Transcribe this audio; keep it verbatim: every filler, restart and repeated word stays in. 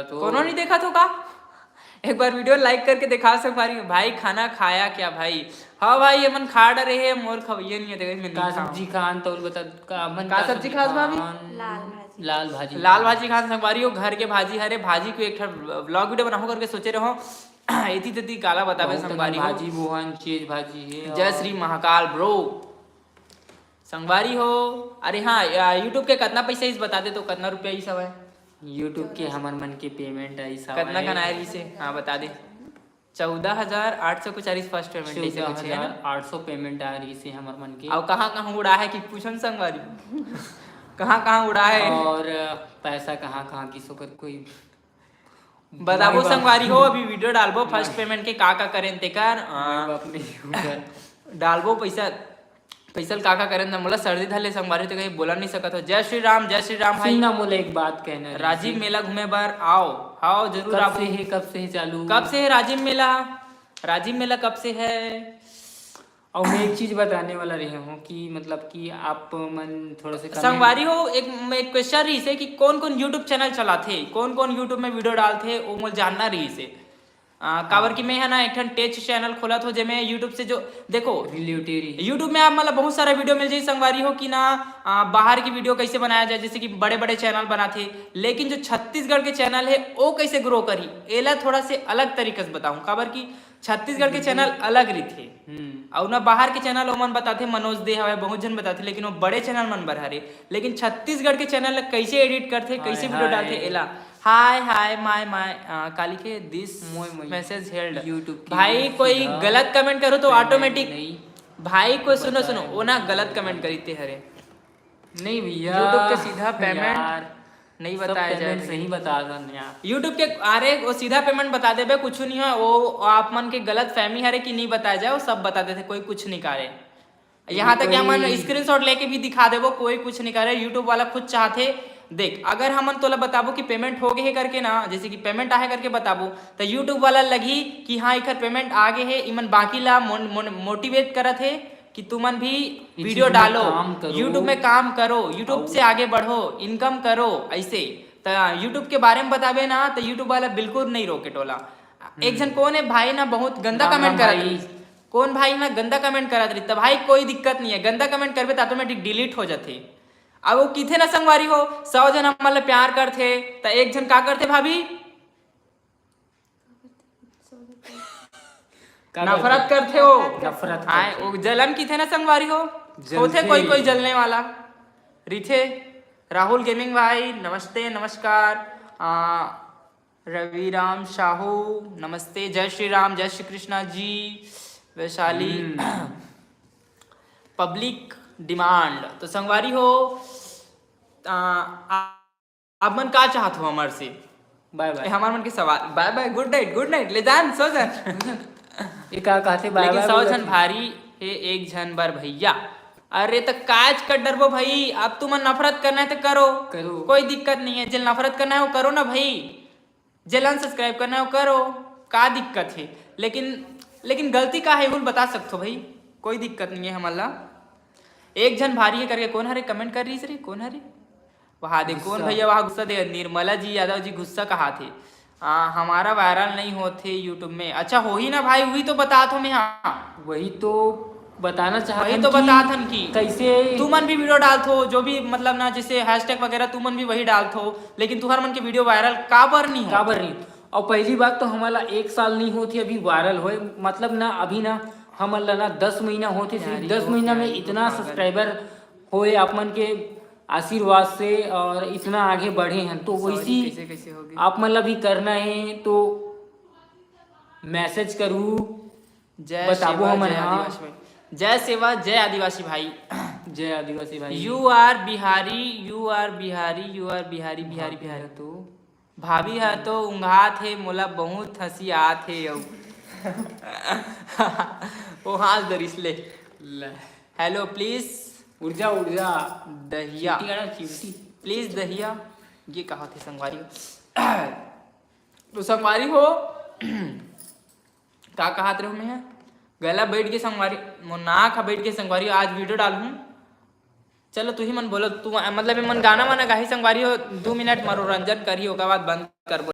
तो कोनो नहीं देखा तो का? एक बार वीडियो लाइक करके दिखा संगवारी। भाई खाना खाया क्या भाई? हाँ भाई, ये मन खा डरे है, मोर खवैया नहीं है, देखे मैं नहीं का खाऊं। सब्जी खान तो बता, का मन का का सब्जी सब्जी खास भाभी? खान? लाल भाजी। लाल भाजी। लाल भाजी खान संगवारी हो, घर के भाजी हरे, भाजी को एक ठन व्लॉग वीडियो बनाहूं करके सोचे रहो। इति तति काला बताबे बहुत संगवारी हो। भाजी बोहन चीज भाजी है जय और श्री महाकाल ब्रो। संगवारी हो, अरे हाँ, या YouTube के कतना पैसा इस बता दे तो, कतना रुपया इस हवय? YouTube के हमर मन के पेमेंट आइस कतना हवय। कन आय रहिसे? हाँ, बता दे। चौदह हजार आठ सौ कुछ आरिस फर्स्ट पेमेंट, ऐसे कुछ है ना? चौदह हजार आठ सौ पेमेंट आ रहिसे हमर मन के। अउ कहाँ कहाँ उड़ा है कि पूछन संगवारी? कहाँ कहाँ उड़ा है? और पैसा कहाँ कहाँ किस ओकर कोई बताबो माई बाप। संगवारी हो, अभी वीडियो डालबो फर्स्ट माई। पेमेंट के का का करेन तेकर, माई आ, बाप नहीं होकर। डालबो पैसा, पैसा ल का का करेन त मोला सर्दी धर ले संगवारी, तो कहीं बोला नहीं सकत हो। जय श्री राम, जय श्री राम भाई। सुन ना, मोला एक बात कहना रहिस राजीव हे। मेला घूमे बर आओ। हाँ, जरूर कब आओ। से हे, कब से हे चालू? कब से हे राजीव मेला? राजीव मेला कब से है? और मैं एक चीज बताने वाला रहे हूँ कि मतलब कि आप मन थोड़ा से comment संगवारी हो, एक, एक क्वेश्चन रहिस हे कि कौन कौन YouTube चैनल चलाथे, कौन कौन YouTube में वीडियो डालथे, वो मोला जानना रहिस हे। आ, काबर हाँ। कि मैं है ना एक ठन टेच चैनल खोला थो, जेमे YouTube से जो, देखो, रिलेटेड ही। YouTube में आप मतलब बहुत सारा वीडियो मिल जाई संगवारी हो कि ना, आ, बाहर की वीडियो कैसे बनाया जाए, जैसे कि बड़े बड़े चैनल बनाथे, लेकिन जो छत्तीसगढ़ के चैनल है वो कैसे ग्रो करी, एला थोड़ा से अलग तरीके से बताऊं, काबर कि छत्तीसगढ़ के बिल्कुल। चैनल अलग रहिथे। हम्म। अउ ना बाहर के चैनल ओमन बताथे, मनोज दे हवय, बहुत झन बताथे, लेकिन वो बड़े चैनल मन बर हरे। लेकिन छत्तीसगढ़ के चैनल ला कैसे एडिट करथे, हाय, कैसे वीडियो हाय। डालथे, एला हाय हाय माय माय, आ, काली के दिस मोय, मोय। Message held। YouTube के भाई, कोई सीधा गलत कमेंट करो तो पेमेंट ऑटोमेटिक नहीं। भाई, कोई सुनो, सुनो, बताया वो ना नहीं। गलत कमेंट करी ते हरे। नहीं भैया, YouTube के सीधा पेमेंट यार, नहीं सब बताया जाए पेमेंट भैया। सही बता दन यार। YouTube के, अरे, वो सीधा पेमेंट बता देबे, कुछ नहीं हो। वो आप मन के गलत फहमी हरे कि नहीं बताया जाए, वो सब बता देथे, कोई कुछ नहीं करे। यहाँ तक कि हमन कोई स्क्रीनशॉट लेके भी दिखा देबो, कोई कुछ नहीं करे। YouTube वाला खुद चाहथे, देख, अगर हमन तोला बताबो कि पेमेंट हो गए हे करके ना, जैसे कि पेमेंट आहे करके बताबो, तो YouTube वाला लगही कि हाँ, एकर पेमेंट आ गए हे, इमन बाकी ला मोन-, मोन-, मोटिवेट करत हे कि तुमन भी ये वीडियो चीज में डालो, काम करो। YouTube में काम करो, YouTube अउ से आगे बढ़ो, इनकम करो, ऐसे। त YouTube के बारे में बताबे ना, तो YouTube वाला बिल्कुल नहीं रोके टोला। एक हम्म। झन कौन है भाई ना, बहुत गंदा राम कमेंट राम करत भाई। रहिस। कौन भाई ना गंदा कमेंट करत रहिस? त भाई, कोई दिक्कत नहीं है, गंदा कमेंट करबे त ऑटोमेटिक डिलीट हो जाथे। अब वो किथे ना संगवारी हो, सौ झन हमन ला प्यार करथे, त एक झन का करथे भाभी? का नफरत करथे। करथे हो। नफरत आय, करथे। वो जलन किथे ना संगवारी हो। जलथे। होथे कोई कोई जलने वाला। रिथे। राहुल गेमिंग भाई, नमस्ते, नमस्कार। आ, रविराम साहू, नमस्ते। जय श्री राम, जय श्री कृष्णा जी। वैशाली। हम्म। Public demand. तो संगवारी हो, आ, आ, आप मन का चाहत हो हमर से? बाय बाय। ए, हमर मन के सवाल। बाय बाय, गुड नाइट, गुड नाइट, ले जान, सो जान। ये का कहथे, बाय लेकिन बाय सौ बोलत झन हे। भारी हे, एक झन बर भैया। अरे, त काज कर डरबो भाई, अब तुमन नफरत करना है त करो। करो। कोई दिक्कत नहीं है, जेल नफरत करना है, वो करो ना भाई। जेल अनसब्सक्राइब करना है, वो करो। का दिक्कत है? लेकिन, लेकिन गलती का है, वो बता सकथो भाई, कोई दिक्कत नहीं है हमन ला। एक झन भारी है करके कौन हरे कमेंट कर रहिस रे, कौन हरे? वहाँ दे, कौन गुस्सा। भैया वहाँ गुस्सा दे? निर्मला जी यादव जी गुस्सा कहा थे। आ, हमारा वायरल नहीं होथे YouTube में। अच्छा, होही ना भाई, वही तो बतात हो मैं, हाँ। वही तो बताना चाहत वही हन तो कि बतात हन कि कैसे तुमन भी वीडियो डालथो, जो भी मतलब ना, जैसे हैशटैग वगैरह तुमन भी वही डालथो, लेकिन तुहर मन के वीडियो वायरल काबर नहीं हो? काबर नहीं? और पहली बात तो हमन ला एक साल नहीं होथे अभी वायरल होए, मतलब ना, अभी ना हमन ला ना दस महीना होथे, सिर्फ यार, दस ये महीना में क्या, ये तो इतना पागल। सब्सक्राइबर होए आप मन के आशीर्वाद से और इतना आगे बढ़े हैं, तो सॉरी, वैसी कैसे, कैसे हो गई? आप मन ला भी करना है तो मैसेज करू, जय बताबो सेवा, हमन जय हा। आदिवासी भाई। जय सेवा, जय आदिवासी भाई। जय आदिवासी भाई। You are Bihari, you are Bihari, you are Bihari, Bihari, भाभी बिहारी। है तो। भाभी ह तो उंघात हे, मोला बहुत हंसी आत हे अउ। ओ हाँस डरिस ले। ले। Hello, please। उड़ जा, उड़ जा। दहिया। चिमटी गाड़ा, चिमटी। Please दहिया। ये कहा थे संगवारी हो? तो संगवारी हो, का कहात रहे मैं? गला बैठ के संगवारी, मोर नाक ह बैठ के संगवारी, आज वीडियो डालहूँ। चलो, तुही मन बोलो, तू, मतलब, ये मन गाना वाना गाही संगवारी हो, दू मिनट मनोरंजन करही, ओकर बाद बंद करबो।